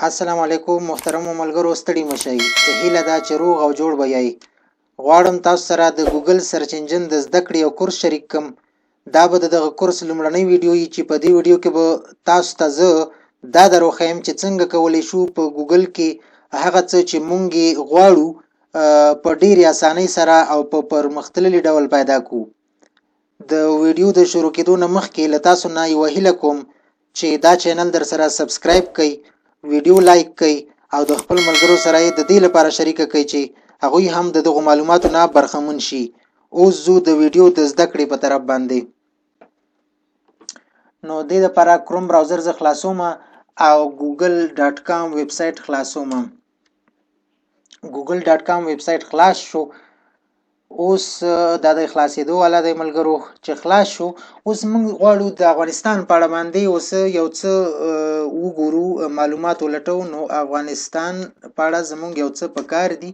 السلام علیکم محترمو ملګرو، ستړي مه شئ. هیله ده چې روغ او جوړ به یئ. غواړم تاسو سره د ګوګل سرچ انجن د زده کړې یو کورس شریک کړم. دا به د دغه کورس لومړنۍ ویډیو وي چې په دې ویډیو کې به تاسو ته زه دا در وښیم چې څنګه کولی شو په ګوګل کې هغه څه چې مونږ یې غواړو په ډېرې اسانۍ سره او په پرمختللي ډول پیدا کړو. د ویډیو د شروع کېدو نه مخکې له تاسو نه یوه هیله کوم چې دا چینل در سره سبسکرایب کړئ، ویډیو لایک کړئ او د خپل ملګرو سره یې د دې لپاره شریکه کړئ چې هغوی هم د دغو معلوماتو نه برخمن شي. اوس ځو د ویډیو د زده کړې په طرف باندې. نو دې لپاره کروم براوزر زه خلاصوم او ګوګل ډاټ کام ویب سایټ خلاصوم. ګوګل ډاټ کام ویب سایټ خلاص شو. اوس دا د خلاصېدو والا دی ملګرو. چې خلاص شو، اوس موږ غواړو د افغانستان په اړه باندې اوس یو څه وګورو، معلومات ولټو. نو افغانستان په اړه زموږ یو څه پکار دي.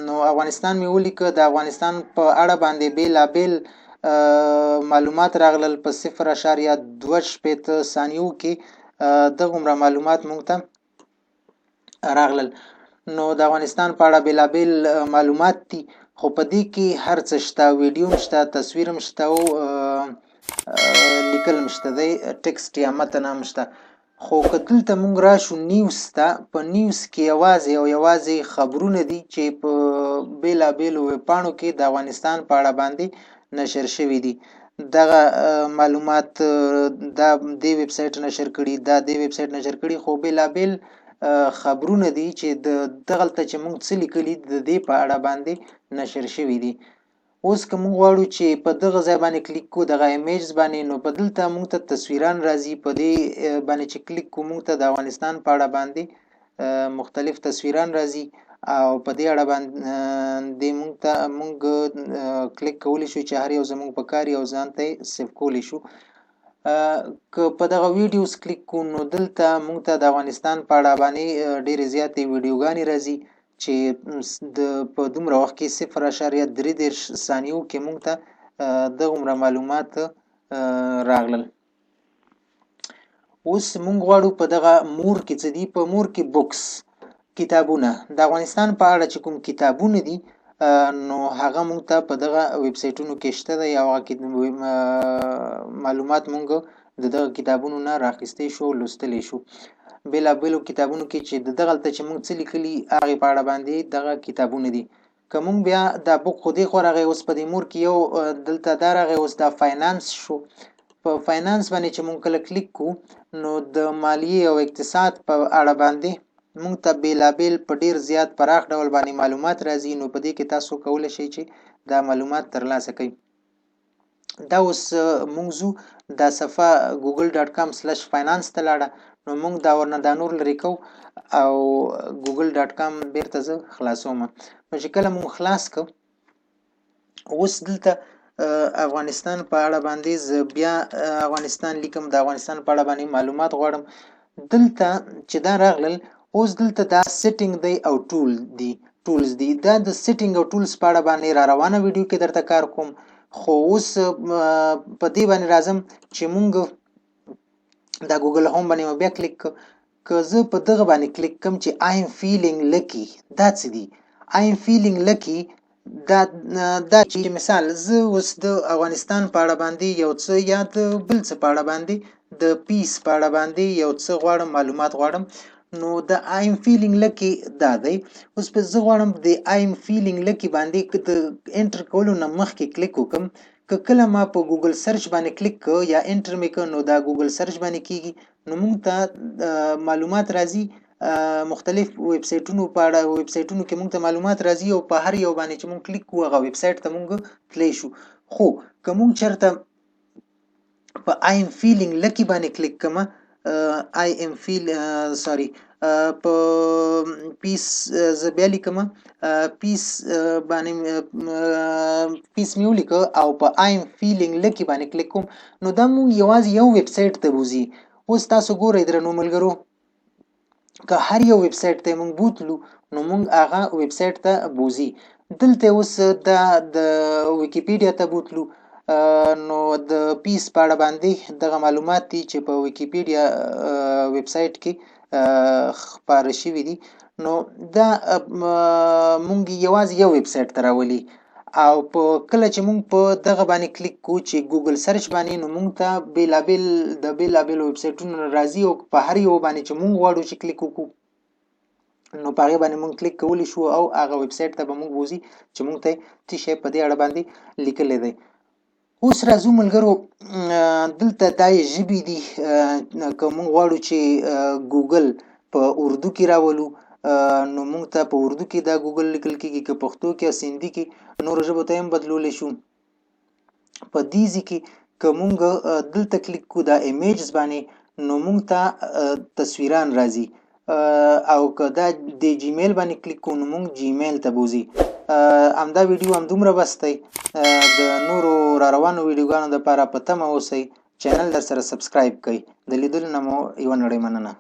نو افغانستان مې ولیکه. د افغانستان په اړه باندې بېلابېل معلومات راغلل. په 0.62 ثانیو کې دغومره معلومات موږ ته راغلل. نو د افغانستان په اړه بېلابېل معلومات دي، خو په دې کې هر څه شته، ویډیو هم شته، تصویر هم شته او لیکل هم شته دی، ټیکسټ یا متن هم شته. خو که دلته مونږ راشو نیوز ته، په نیوز کې یوازې او یوازې خبرونه دي چې په بېلابېلو ویبپاڼو کې د افغانستان په اړه باندې نشر شوي دي. دغه معلومات دا دې ویب سایټ نشر کړي، دا دې ویب سایټ نشر کړي، خو بېلابېل خبرونه دي چې د دغلته چې موږ څه لیکلي د دې په اړه باندې نشر شوي دي. اوس که موږ غواړو چې په دغه ځای باندې کلیک کو، دغه ایمیجز باندې، نو په دلته موږ ته تصویران راځي. په دې باندې چې کلیک کو، موږ ته د افغانستان په اړه باندې مختلف تصویران راځي او په دې اړه باندې موږ ته موږ کلیک کولی شو چې هر یو زموږ په کار او ځان ته یې سیو کولی شو. که په دغه ویډیوز کلیک کو، نو دلته موږ ته د افغانستان په اړه باندې ډېرې زیاتې ویډیوګانې راځي چې د په دومره وخت کې 0.33 ثانیو کې موږ ته دغومره معلومات راغلل. اوس موږ غواړو په دغه مور کې څه دي. په مور کې بوکس، کتابونه، د افغانستان په اړه چې کوم کتابونه دي، نو هغه موږ ته په دغه ویب سایټونو کې شته دی او هغه معلومات موږ د دغه کتابونو نه راخیستی شو، لوستلی شو. بېلابېلو کتابونو کې چې د دغلته چې موږ څه لیکلي هغې په اړه باندې دغه کتابونه دي. که موږ بیا دا بوک خو دې خوا راغی، اوس په دې مور کې یو دلته دا راغی. اوس دا فاینانس شو. په فاینانس باندې چې موږ کله کلیک کو، نو د مالیې او اقتصاد په اړه باندې موږ ته بېلابېل په ډېر زیات پراخ ډول باندې معلومات راځي. نو په دې کې تاسو کولی شئ چې دا معلومات ترلاسه کړئ. دا اوس موږ ځو، دا صفحه ګوګل ډاټ کام سلش فاینانس ته لاړه. نو موږ دا ورنه دا نور لرې کوو او ګوګل ډاټ کام بیرته زه خلاصوم. نو چې کله موږ خلاص کړو، اوس دلته افغانستان په اړه باندې زه بیا افغانستان لیکم، د افغانستان په اړه باندې معلومات غواړم. دلته چې دا راغلل، اوس دلته دا سیټینګ دی او ټول دی، ټولز دي. دا د سیټینګ او ټولز په اړه باندې را روانه ویډیو کې درته کار کوم، خو اوس په دې باندې راځم چې مونږ دا ګوګل هوم باندې مو بیا کلیک. که زه په دغه باندې کلیک کوم چې آی ایم فیلینګ لکی، دا څه دي آی ایم فیلینګ لکی؟ دا چې مثال زه اوس د افغانستان په اړه باندې یو څه یا د بل څه په اړه باندې، د پیس په اړه باندې یو څه غواړم، معلومات غواړم، نو د آی ایم فیلینګ لکی دا دی. اوس په زه غواړم د آی ایم فیلینګ لکی باندې د انټر کولو نه مخکې کلیک وکم. که کله ما په ګوګل سرچ باندې کلیک کو یا انټر مې کو، نو دا ګوګل سرچ باندې کیږي، نو مونږ ته معلومات راځي مختلف ویب سایټونو په اړه. ویب سایټونو کې مونږ ته معلومات راځي او په هر یو باندې چې مونږ کلیک کوو، هغه ویب سایټ ته مونږ تللی شو. خو که مونږ چېرته په آی ایم فیلینګ لکی باندې کلیک کوم، آی ایم فیل، سوري، په پیس زه بیا لیکم، پیس باندې، پیس مې ولیکه او په آی ایم فیلینګ لکی باندې کلیک کوم، نو دا مونږ یوازې یو ویب سایټ ته بوځي. اوس تاسو ګورئ درنو ملګرو، که هر یو ویب سایټ ته مونږ بوتلو، نو مونږ هغه ویب سایټ ته بوځي. دلته اوس دا د ویکیپیډیا ته بوتلو. نو د پیس په اړه باندې دغه معلومات دي چې په ویکیپیډیا ویب سایټ کې خپاره شوي دي. نو دا مونږ یوازې یو ویب سایټ ته راولي، او په کله چې مونږ په دغه باندې کلیک کو چې ګوګل سرچ باندې، نو مونږ ته بیلابیل د بیلابیلو ویب سایټونو راځي، او په هر یو باندې چې مونږ غواړو چې کلیک وکړو نو په هغې باندې مونږ کلیک کولی شو، او هغه ویب سایټ ته به مونږ بوځي چې مونږ ته څه شی په دې اړه باندې لیکلی دی. اوس راځو ملګرو، دلته دا یې ژبې دي. که مونږ غواړو چې ګوګل په اردو کې راولو نو مونږ ته په اردو کې دا ګوګل لیکل کېږي، که پښتو کې او سندي کې نورو ژبو ته هم بدلولی شو. په دې ځای کې که مونږ دلته کلیک کو دا ایمیجز باندې، نو مونږ ته تصویران راځي، او که دا د جیمیل باندې کلیک کو نو مونږ جیمیل ته بوځي. همدا ویډیو همدومره بس دی. د نورو را روانو ویډیوګانو دپاره په تمه اوسئ. چینل در سره سبسکرایب کړئ. د لیدلو نه مو یوه نړۍ مننه.